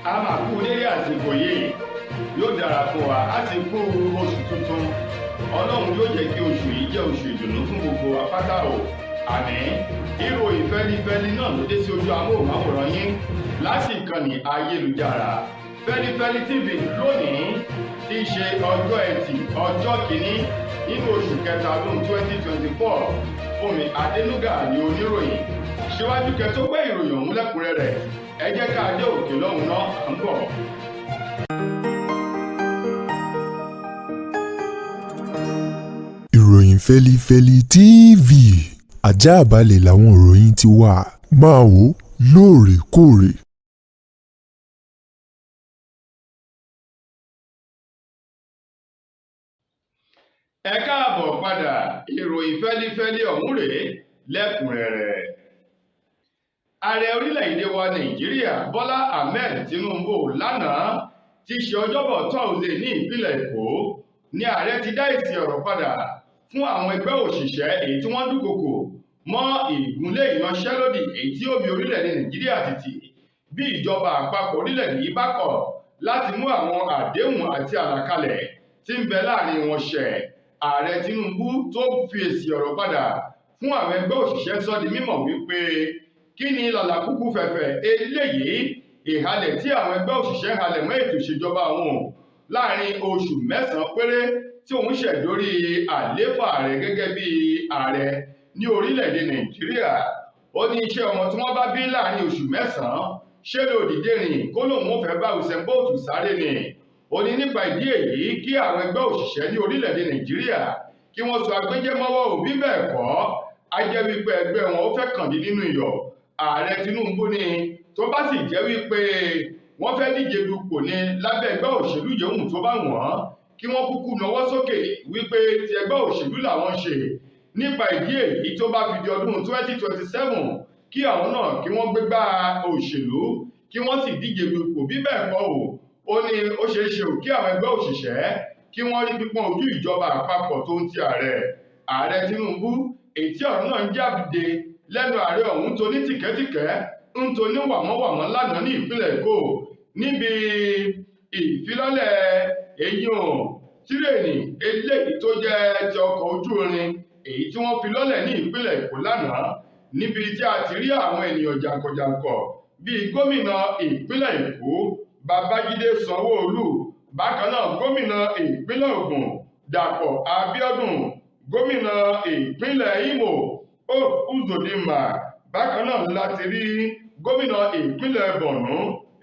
A máa kú dédé àsìkò yìí, yóò dára fún wa. A sì kú oṣù tuntun. Ọlọ́run yóò jẹ́ kí oṣù yìí jẹ́ oṣù ìdùnnú fún gbogbo wa pátá o, àmín. Ìròyìn fẹ́lifẹ́li náà ló dé sí ojú amóhùnmáwòrán yín láti ìkànnì ayélujára Fẹ́lifẹ́li TV lónìí tí í ṣe ọjọ́ Ẹtì, ọjọ́ kìíní nínú oṣù kẹta ọdún 2024. Fúnmi Adénúgà ní oníròyìn. Síwájú kẹ́ tó gbé ìròyìn ọ̀hún lẹ́kùnrẹ́rẹ́, ẹ jẹ́ ká dé òkè lọ́hùn náà, à ń bọ̀. Ìròyìn Fẹ́lifẹ́li TV, àjààbálẹ̀ làwọn ìròyìn ti wà, máa wò ó lóòrèkóòrè. Ẹ káàbọ̀ padà. Ìròyìn fẹ́lifẹ́li ọ̀hún rèé lẹ́kùnrẹ́rẹ́. Ààrẹ orílẹ̀-èdè wa Nàìjíríà Bọ́lá Ahmed Tinubu, lánàá tí í ṣe Ọjọ́bọ̀ Tọ́sídẹ̀ẹ́ ní ìpínlẹ̀ Èkó ní ààrẹ ti dá èsì ọ̀rọ̀ padà fún àwọn ẹgbẹ́ òṣìṣẹ́ èyí tí wọ́n dúnkokò mọ́ ìgúnlé ìyanṣẹ́lódì èyí tí ó mi orílẹ̀-èdè Nàìjíríà tìtì bí ìjọba àpapọ̀ orílẹ̀-èdè yìí bá kọ̀ láti mú àwọn àdéhùn àti àlàkalẹ̀ tí ń bẹ láàrin wọn ṣẹ. Ààrẹ Tinubu tó fi èsì ọ̀rọ̀ padà fún àwọn ẹgbẹ́ òṣìṣẹ́ sọ di mímọ̀ wípé kí ni làlàkúkú fẹ̀fẹ̀ eléyìí, ìhalẹ̀ tí àwọn ẹgbẹ́ òṣìṣẹ́ halẹ̀ mọ́ ètò ìṣèjọba òun láàrin oṣù 9 péré tí òun ṣẹ̀ dórí àlééfà rẹ̀ gẹ́gẹ́ bí ààrẹ ní orílẹ̀-èdè Nàìjíríà. Ó ní iṣẹ́ ọmọ tí wọ́n bá bí láàrin oṣù 9 ṣé ló dìde rìn kó lóun ó fẹ́ bá Usain Bolt sáré ni. Ó ní nípa ìdí èyí kí àwọn ẹgbẹ́ òṣìṣẹ́ ní orílẹ̀-èdè Nàìjíríà kí wọ́n sọ agbẹjẹ́mọ́wọ́ òbí bẹ́ẹ̀ kọ́ á jẹ́ wípé ẹgbẹ́ wọn ó fẹ́ kàn dín nínú iyọ̀. Ààrẹ Tinubu ní tó bá sì jẹ́ wípé wọ́n fẹ́ díje dupò ní lábẹ́ ẹgbẹ́ òṣèlú yòówù tó bá wọ́n, kí wọ́n kúkú nawọ́ sókè wípé ti ẹgbẹ́ òṣèlú làwọn ṣe. Nípa ìdí èyí, tó bá fi di ọdún 2027, kí àwọn náà kí wọ́n gbégbá òṣèlú kí wọ́n sì díje dupò. Bí bẹ́ẹ̀ kọ́ o, ó ní ó ṣeé ṣe ò kí àwọn ẹgbẹ́ òṣìṣẹ́ kí wọ́n rí pípọ́n ojú ìjọba àpapọ̀ tó ń ti ààrẹ. Ààrẹ Tinubu èyí tí ọ̀rọ̀ náà ń jáde lẹ́nu ààrẹ ọ̀hún tó ní tìkẹ́tìkẹ́ ń tó ní wàmọ́wàmọ́ lánàá ní ìpínlẹ̀ Èkó níbi ìfilọ́lẹ̀ eyín tírèènì eléyìí tó jẹ́ ti ọkọ̀ ojú irin èyí tí wọ́n fi lọ́lẹ̀ ní ìpínlẹ̀ Èkó lánàá, níbi tí a ti rí àwọn ènìyàn jàǹkànjàǹkàn bíi gómìnà ìpínlẹ̀ Èkó Babájídé Sanwó-Olú, bákan náà gómìnà ìpínlẹ̀ Ògùn Dàpọ̀ Abíọ́dún, gómìnà ìpínlẹ̀ Imo Hope Uzodinma, bákan náà láti rí gómìnà ìpínlẹ̀ Borno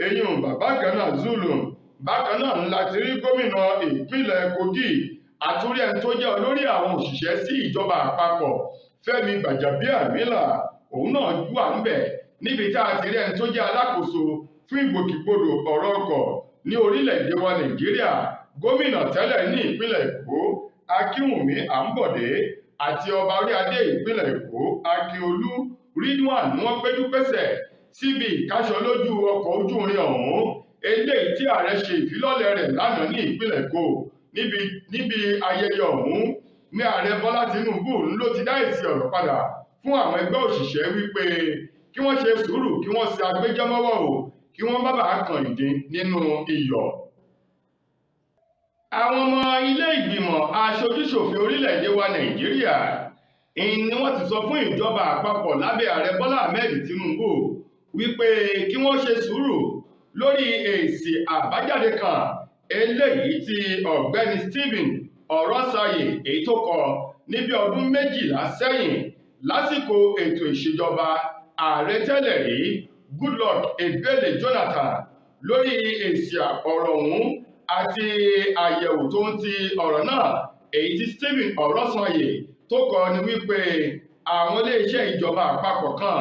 eyín Babagana Zulum, bákan náà láti rí gómìnà ìpínlẹ̀ Kogi, àtúrí ẹni tó jẹ́ olórí àwọn òṣìṣẹ́ sí ìjọba àpapọ̀ Fẹ́mi Gbàjàbíàmílà, òun náà wà ńbẹ̀, níbi tá a ti rí ẹni tó jẹ́ alákòóso fún ìgbòkègbodò ọ̀rọ̀ ọkọ̀ ní orílẹ̀-èdè wa Nàìjíríà, gómìnà tẹ́lẹ̀ ní ìpínlẹ̀ Èkó Akínwùmí Àǹbọ̀dé àti ọba orí adé ìpínlẹ̀ Èkó Akínolú Ridwan ni wọ́n péjú pésẹ̀ síbi ìkáṣọ lójú ọkọ̀ ojú irin ọ̀hún eléyìí tí ààrẹ ṣe ìfilọ́lẹ̀ rẹ̀ lánàá ní ìpínlẹ̀ Èkó. Níbi ayẹyẹ ọ̀hún ní ààrẹ Bọ́lá Tinubu ló ti dá èsì ọ̀rọ̀ padà fún àwọn ẹgbẹ́ òṣìṣẹ́ wípé kí wọ́n ṣe sùúrù, kí wọ́n ṣe agbẹjọ́mọ́wọ́ o, kí wọ́n má bàa kàn ìdín nínú iyọ̀. Àwọn ọmọ ilé ìgbìmọ̀ aṣojúṣòfin orílẹ̀-èdè wa Nàìjíríà ni wọ́n ti sọ fún ìjọba àpapọ̀ lábẹ́ ààrẹ Bọ́lá Ahmed Tinubu wípé kí wọ́n ṣe sùúrù lórí èsì àbájáde kan eléyìí tí ọ̀gbẹ́ni Stephen Ọ̀rọ̀sáyè èyí tó kọ níbi ọdún 12 sẹ́yìn lásìkò ètò ìṣèjọba ààrẹ tẹ́lẹ̀ rí Goodluck Ebele Jonathan lórí èsì ọ̀rọ̀ ọ̀hún àti àyẹ̀wò tó ń ti ọ̀rọ̀ náà èyí tí Stephen Ọ̀rọ̀sáyè tó kọ ni wípé àwọn iléeṣẹ́ ìjọba àpapọ̀ kan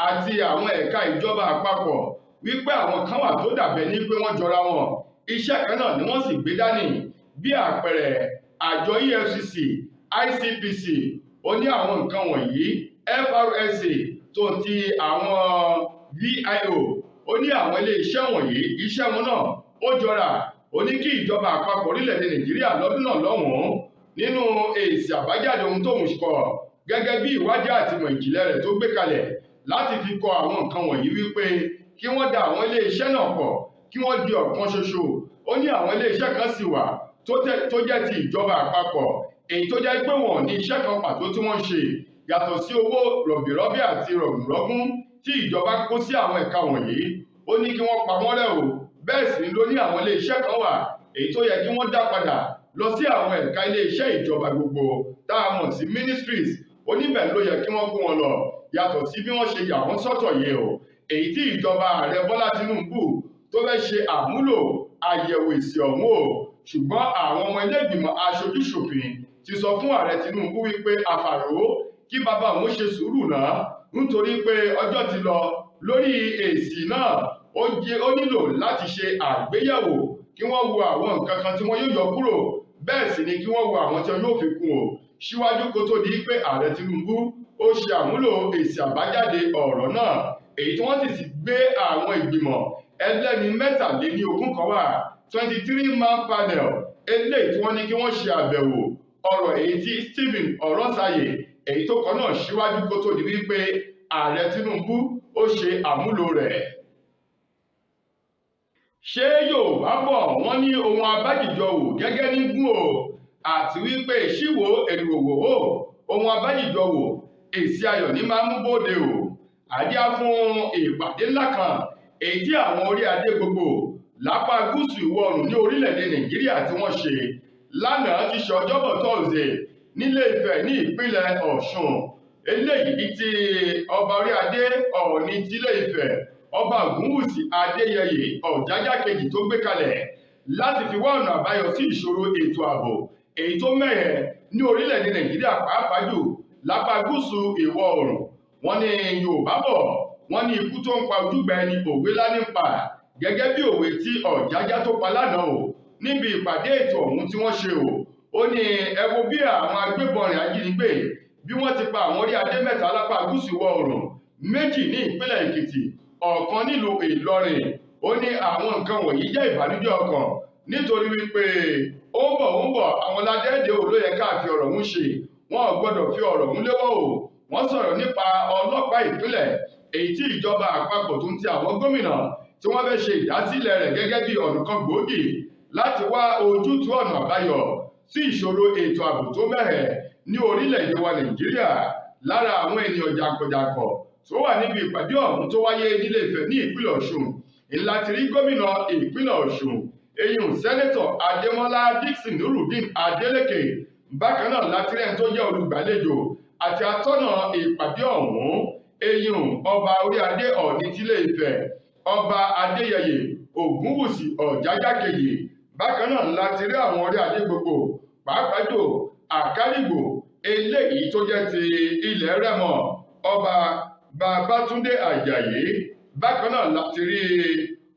àti àwọn ẹ̀ka ìjọba àpapọ̀ wípé àwọn kan wà tó dàbẹ̀ ní pé wọ́n jọra wọn, iṣẹ́ kan náà ni wọ́n sì gbé dání, bí àpẹẹrẹ àjọ EFCC, ICPC, ó ní àwọn nǹkan wọ̀nyí, FRSA tó ti àwọn VIO, ó ní àwọn iléeṣẹ́ wọ̀nyí iṣẹ́ wọn náà ó jọra. Ó ní kí ìjọba àpapọ̀ orílẹ̀-èdè Nàìjíríà lọ́dún náà lọ́hùn-ún nínú èsì àbájáde ohun tóun kọ gẹ́gẹ́ bí ìwádìí àti ìmọ̀ ìjìnlẹ̀ rẹ̀ tó gbé kalẹ̀ láti fi kọ àwọn nǹkan wọ̀nyí wípé kí wọ́n da àwọn iléeṣẹ́ náà pọ̀ kí wọ́n di ọ̀kan ṣoṣo. Ó ní àwọn iléeṣẹ́ kan sì wà tó jẹ́ ti ìjọba àpapọ̀, èyí tó jẹ́ pé wọ́n ní iṣẹ́ kan pàtó tí wọ́n ń ṣe yàtọ̀ sí owó rọ̀bìrọ́bì àti rọ̀gùnrọ̀gùn tí ìjọba kó sí àwọn ẹ̀ka wọ̀nyí. Ó ní kí wọ́n pa wọ́n rẹ́ o. Bẹ́ẹ̀ sì ló ní àwọn iléeṣẹ́ kan wà èyí tó yẹ kí wọ́n dá padà lọ sí àwọn ẹ̀ka iléeṣẹ́ ìjọba gbogbo tá a mọ̀ sí ministries. Ó níbẹ̀ ló yẹ kí wọ́n kó wọn lọ yàtọ̀ sí bí wọ́n ṣe yà wọ́n sọ́tọ̀ yìí o, èyí tí ìjọba ààrẹ Bọ́lá Tinubu tó fẹ́ ṣe àmúlò àyẹ̀wò èsì ọ̀hún o. Ṣùgbọ́n àwọn ọmọ ilé ìgbìmọ̀ aṣojú-ṣòfin ti sọ fún ààrẹ Tinubu wípé àfàrò kí bàbá òun ṣe sùúrù náà, nítorí pé ọjọ́ ti lọ lórí èsì náà. Ó nílò láti ṣe àgbéyẹ̀wò kí wọ́n wo àwọn nǹkan kan tí wọ́n yóò yọ kúrò, bẹ́ẹ̀ sì ni kí wọ́n wo àwọn tí wọ́n yóò fi kún o síwájú kó tó di pé ààrẹ Tinubu ó ṣe àmúlò èsì àbájáde ọ̀rọ̀ náà, èyí tí wọ́n sì ti gbé àwọn ìgbìmọ̀ ẹlẹ́ni 23 kan wà, 23 man panel, eléyìí tí wọ́n ní kí wọ́n ṣe àbẹ̀wò ọ̀rọ̀ èyí tí Stephen Ọ̀rọ̀sáyè èyí tó kọ náà síwájú kó tó di wípé ààrẹ Tinubu ó ṣe àmúlò rẹ̀. Ṣé Yorùbá bọ̀ wọ́n ní ohun abájìjọ wò gẹ́gẹ́ ní gún o, àti wípé ìṣíwò èrìwòwò o, ohun abájìjọ wò èsì ayọ̀ ní máa mú bóde o. Àdíá fún ìpàdé ńlá kan èyí tí àwọn orí adé gbogbo lápá gúúsù ìwọ̀ oòrùn ní orílẹ̀-èdè Nàìjíríà tí wọ́n ṣe lánàá ti ṣe ọjọ́bọ̀ Tọ́sídẹ̀ẹ́ nílé Ifẹ̀ ní ìpínlẹ̀ Ọ̀ṣun. Eléyìí tí ọba orí adé Ọọ̀ni tílé Ifẹ̀ ọba Ògúnwùsì Adéyẹyè Ọ̀jájá kejì tó gbé kalẹ̀ láti fi wá ọ̀nà àbáyọ sí ìṣòro ètò ààbò èyí tó mẹ́hẹ̀ ní orílẹ̀-èdè Nàìjíríà, pàápàá jù lápá gúúsù ìwọ̀ oòrùn. Wọ́n ní Yorùbá bọ̀ wọ́n ní ikú tó ń pa ojúgbà ẹni òwe lá ní pa, gẹ́gẹ́ bí òwe tí Ọ̀jájá tó pa lánàá o níbi ìpàdé ètò ọ̀hún tí wọ́n ṣe o. Ó ní ẹ wo bí àwọn agbébọnrin ajínigbé bí wọ́n ti pa àwọn orí adé 3 lápá gúúsù ìwọ̀ oòrùn, 2 ní ìpínlẹ̀ Èkìtì, 1 nílùú Ìlọrin. Ó ní àwọn nǹkan wọ̀nyí jẹ́ ìbànújẹ́ ọkàn nítorí wípé ó ń bọ̀ àwọn ládẹ́ẹ̀dẹ́ ò ló yẹ ká fi ọ̀rọ̀ ń ṣe, wọn ò gbọ́dọ̀ fi ọ̀rọ̀ ń léwọ́ o. Wọ́n sọ̀rọ̀ nípa ọlọ́pàá ìpínlẹ̀ èyí tí ìjọba àpapọ̀ tó ń ti àwọn gómìnà tí wọ́n fẹ́ ṣe ìdásílẹ̀ rẹ̀ gẹ́gẹ́ bí ọ̀nà kan gbòógì láti wá ojútùú ọ̀nà àbáyọ sí ìṣòro ètò ààbò tó mẹ́hẹ̀ ní orílẹ̀-èdè wa Nàìjíríà. Lára àwọn ènìyàn jàǹkànjàǹkàn tó wà níbi ìpàdé ọ̀hún tó wáyé nílé Ifẹ̀ ní ìpínlẹ̀ Ọ̀ṣun ńlá ti rí gómìnà ìpínlẹ̀ Ọ̀ṣun eyín sẹ́nẹ́tọ̀ Adémọ́lá Dixon Nurudeen Adeleke. Bákan náà láti rẹ́ni tó jẹ́ olùgbàlejò àti atọ́nà ìpàdé ọ̀hún eyín ọba orí adé Ọọ̀ni tílé Ifẹ̀ ọba Adéyẹyè Ògúnwùsì Ọ̀jájá kejì. Bákan náà láti rí àwọn orí adé gbogbo pàápàá jù Àkárìgbò eléyìí tó jẹ́ ti ilẹ̀ Rẹ́mọ ọba Babátúndé Àjàyí. Bákan náà láti rí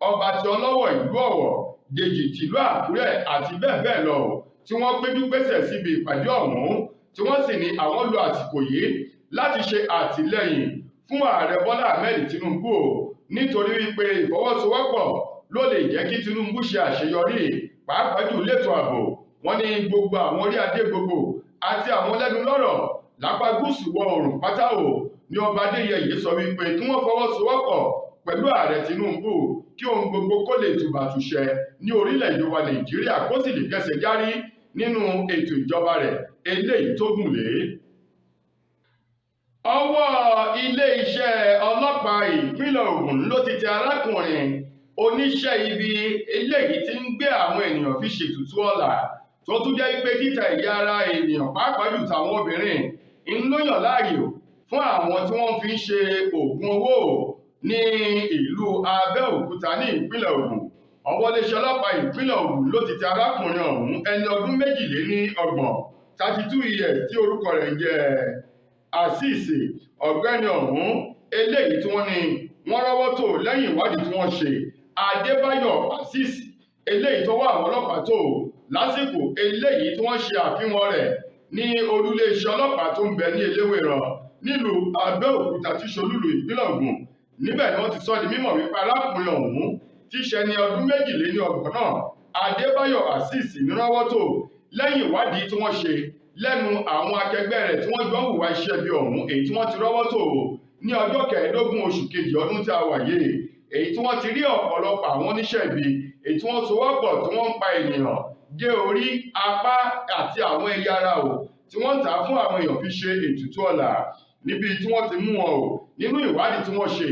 ọba ti Ọlọ́wọ̀ ìlú Ọ̀wọ̀, Dèjì tìlú Àkúrẹ́ àti bẹ́ẹ̀ bẹ́ẹ̀ lọ tí wọ́n péjú pésẹ̀ síbi ìpàdé ọ̀hún, tí wọ́n sì ní àwọn lo àsìkò yìí láti ṣe àtìlẹ́yìn fún ààrẹ Bọ́lá Ahmed Tinubu o, nítorí wípé ìfọwọ́sowọ́pọ̀ ló lè jẹ́ kí Tinubu ṣe àṣeyọrí pàápàá jù létò ààbò. Wọ́n ní gbogbo àwọn orí adé gbogbo àti àwọn lẹ́nu lọ́rọ̀ lápá gúúsù wọ̀ oòrùn pátá o ní ọba Adéyẹyè sọ wípé kí wọ́n fọwọ́sowọ́pọ̀ pẹ̀lú ààrẹ Tinubu kí ohun gbogbo kó lè tùbàtùṣẹ ní orílẹ̀-èdè wa Nàìjíríà kó sì lè kẹsẹ̀ járí nínú ètò ìjọba rẹ̀ eléyìí tó gùn lé. Ọwọ́ ilé-iṣẹ́ ọlọ́pàá ìpínlẹ̀ Ògùn ló ti tẹ arákùnrin oníṣẹ́ ibi eléyìí tí ń gbé àwọn ènìyàn fi ṣètùtù ọlà tó tún jẹ́ pé títa ẹ̀yà ara ènìyàn pàápàá jù táwọn obìnrin ń lóyàn láàyò fún àwọn tí wọ́n fi ń ṣe oògùn owó ní ìlú Abẹ́òkúta ní ìpínlẹ̀ Ògùn. Ọwọ́ iléeṣẹ́ ọlọ́pàá ìpínlẹ̀ Ògùn ló ti tẹ arákùnrin ọ̀hún ẹni ọdún 32, 32 years, tí orúkọ rẹ̀ ń jẹ́ Àṣìṣe. Ọ̀gbẹ́ni ọ̀hún eléyìí tí wọ́n ní wọ́n rọ́wọ́ tó lẹ́yìn ìwádìí tí wọ́n ṣe, Adébáyọ̀ Àṣìṣe eléyìí tó wá àwọn ọlọ́pàá tó lásìkò eléyìí tí wọ́n ṣe àfihàn rẹ̀ ní olúléeṣẹ́ ọlọ́pàá tó ń bẹ ní Eléwéran nílùú Abẹ́òkúta tí ṣolúlu ìpínlẹ̀ Ògùn. Níbẹ̀ ni wọ́n ti sọ di mímọ̀ wípé arákùnrin ọ̀hún tí ṣe ní ọdún 32 náà, Adébáyọ̀ Àṣìṣe nírọ́wọ́ tó lẹ́yìn ìwádìí tí wọ́n ṣe lẹ́nu àwọn akẹgbẹ́ rẹ̀ tí wọ́n jọ ń hùwà iṣẹ́ bí ọ̀hún èyí tí wọ́n ti rọ́wọ́ tó. Ní ọjọ́ 15 oṣù kejì ọdún tí a wà yìí, èyí tí wọ́n ti rí ọ̀pọ̀lọpọ̀ àwọn oníṣẹ́ ibi èyí tí wọ́n sowọ́pọ̀ tí wọ́n ń pa ènìyàn, gé orí, apá àti àwọn ẹ̀yà ara o, tí wọ́n ń tà fún àwọn èèyàn fi ṣe ètùtù ọlà. Níbi tí wọ́n ti mú wọn o, nínú ìwádìí tí wọ́n ṣe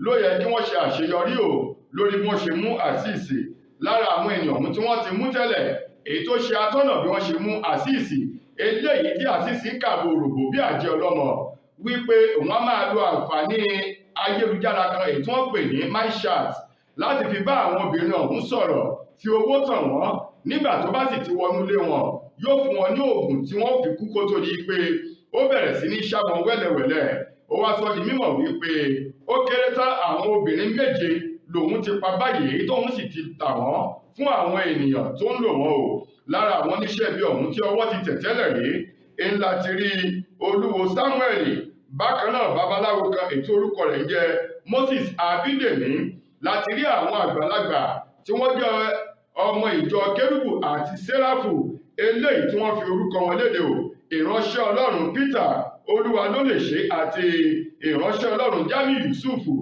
ló yẹ kí wọ́n ṣe àṣeyọrí o lórí bí wọ́n ṣe mú Àṣìṣì. Lára àwọn ènìyàn ọ̀hún tí wọ́n ti mú tẹ́lẹ̀, èyí tó ṣe atọ́nà bí wọ́n ṣe mú Àṣìṣì, eléyìí tí Àṣìṣì ń kàbò rògbò bí àjẹ́ ọlọ́mọ wípé òun á máa lo àǹfààní ayélujára kan èyí tí wọ́n pè ní MyChat láti fi bá àwọn obìnrin ọ̀hún sọ̀rọ̀, fi owó tàn wọ́n. Nígbà tó bá sì ti wọnú ilé wọn, yóò fún wọn ní oògùn tí wọ́n fi kú kó tó di pé ó bẹ̀rẹ̀ sí ní ṣá wọn wẹ́lẹ̀wẹ́lẹ̀. Ó wá sọ di mímọ̀ wípé ó kéré tán àwọn obìnrin 7 lòun ti pa báyìí, tóun sì ti tà wọ́n fún àwọn ènìyàn tó ń lò wọ́n o. Lára àwọn oníṣẹ́ ibi ọ̀hún tí ọwọ́ ti tẹ̀ tẹ́lẹ̀ rí ńlá ti rí Olúwo Samuel, bákan náà babaláwo kan ètò orúkọ rẹ̀ ń jẹ́ Moses Abídèmí, láti rí àwọn àgbàlagbà tí wọ́n jẹ́ ọmọ ìjọ Kérúbù àti Séráfù eléyìí tí wọ́n fi orúkọ wọn léde o, ìránṣẹ́ Ọlọ́run Peter Olúwa ló lè ṣe àti ìránṣẹ́ Ọlọ́run Jamiu Yusufu.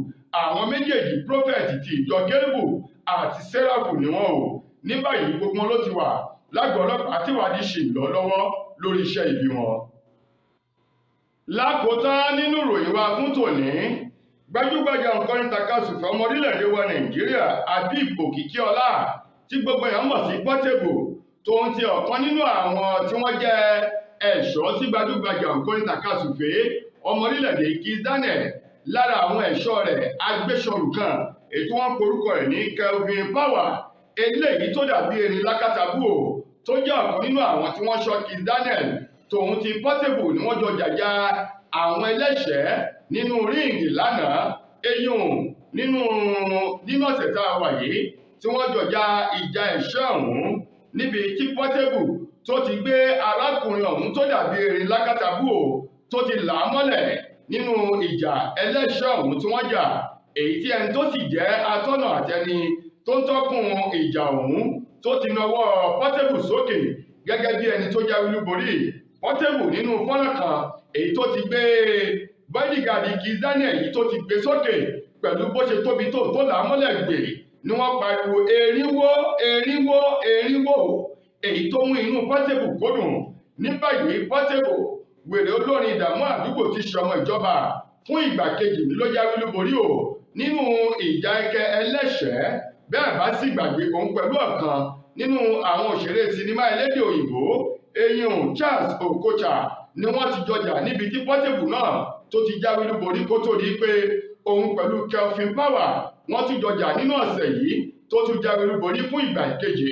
Àwọn méjèèjì prófẹ̀tì ti ìjọ Kérúbù àti Séráfù ni wọ́n o. Ní báyìí gbogbo wọn ló ti wà lágọ̀ọ́ ọlọ́pàá tíwádìí ṣì ń lọ lọ́wọ́ lórí iṣẹ́ ibi wọn. Lákòótán nínú ìròyìn wa fún tòní, gbajúgbajà òǹkọrin takasùfẹ́ ọmọ orílẹ̀-èdè wa Nàìjíríà Habib Òkìkíọlá tí gbogbo èèyàn mọ̀ sí Portable, tóun ti ọ̀kan nínú àwọn tí wọ́n jẹ́ ẹ̀ṣọ́ sí gbajúgbajà òǹkọrin takasùfẹ́ ọmọ orílẹ̀-èdè Kiss Daniel. Lára àwọn ẹ̀ṣọ́ rẹ̀ agbésọ̀rù kan èyí tí wọ́n porúkọ rẹ̀ ní Kelvin Power, eléyìí tó dàbí erin lákàtàbù o, tó jẹ́ ọ̀kan nínú àwọn tí wọ́n ṣọ́ Kiss Daniel tòun ti Portable ni wọ́n jọ jàjà àwọn ẹlẹ́ṣẹ̀ẹ́ nínú ríǹgì lánàá, eyín nínú ọ̀sẹ̀ tá a wà yìí tí wọ́n jọ ja ìjà ẹ̀ṣẹ́ ọ̀hún, níbi tí Portable tó ti gbé arákùnrin ọ̀hún tó dàbí erin lákàtàbù o tó ti là á mọ́lẹ̀ nínú ìjà ẹlẹ́ṣẹ̀ ọ̀hún tí wọ́n jà, èyí tí ẹni tó sì jẹ́ atọ́nà àtẹni tó ń tọ́kùn ìjà ọ̀hún tó ti nawọ́ Portable sókè gẹ́gẹ́ bí ẹni tó jáwé olúborí. Portable nínú fọ́nrán kan èyí tó ti gbé bodyguard Kiss Daniel yìí tó ti gbé sókè pẹ̀lú bó ṣe tóbi tó là á mọ́lẹ̀ gbè ni wọ́n pariwo erinwó erinwó erinwó, èyí tó mú inú Portable kó dùn. Ní báyìí Portable wèrè olórin ìdààmú àdúgbò ti ṣọmọ ìjọba fún ìgbà kejì ló jáwé olúborí o nínú ìjà ẹkẹ ẹlẹ́ṣẹ̀ẹ́. Bẹ́ẹ̀ bá sì gbàgbé, òun pẹ̀lú ọ̀kan nínú àwọn òṣèré sinimá elédè òyìnbó eyín Charles Okocha ni wọ́n ti jọjà níbi tí Portable náà tó ti jáwé olúborí kó tó di pé òun pẹ̀lú Kelvin Power wọ́n tún jọjà nínú ọ̀sẹ̀ yìí tó tún jáwé olúborí fún ìgbà ìkeje.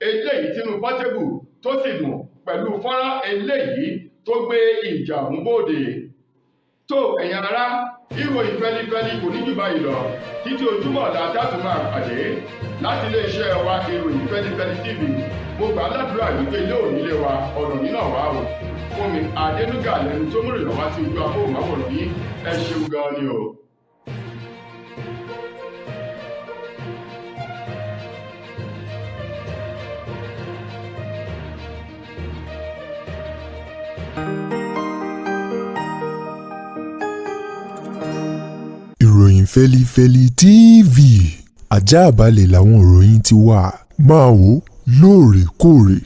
Eléyìí tínú Portable tó sì dùn pẹ̀lú fọ́nrán eléyìí tó gbé ìjà ọ̀hún bóde. Tó ẹ̀yin ará, ìròyìn fẹ́lifẹ́li kò ní jù báyìí lọ títí ojúmọ́ ọ̀la tá a tún máa pàdé láti iléeṣẹ́ wa ìròyìn fẹ́lifẹ́li TV. Mo gbà ládùúrà wípé ilé òní lé wa ọ̀nà nínà wá o. Fúnmi Adénúgà lẹnu tó múrò lọ́wọ́ sí ojú amóhùnmáwòrán yín. Ẹ ṣeun gan ni o. Ìròyìn Fẹ́lifẹ́li TV àjààbalẹ̀ làwọn ìròyìn ti wà. Máa wò lóòrèkóòrè.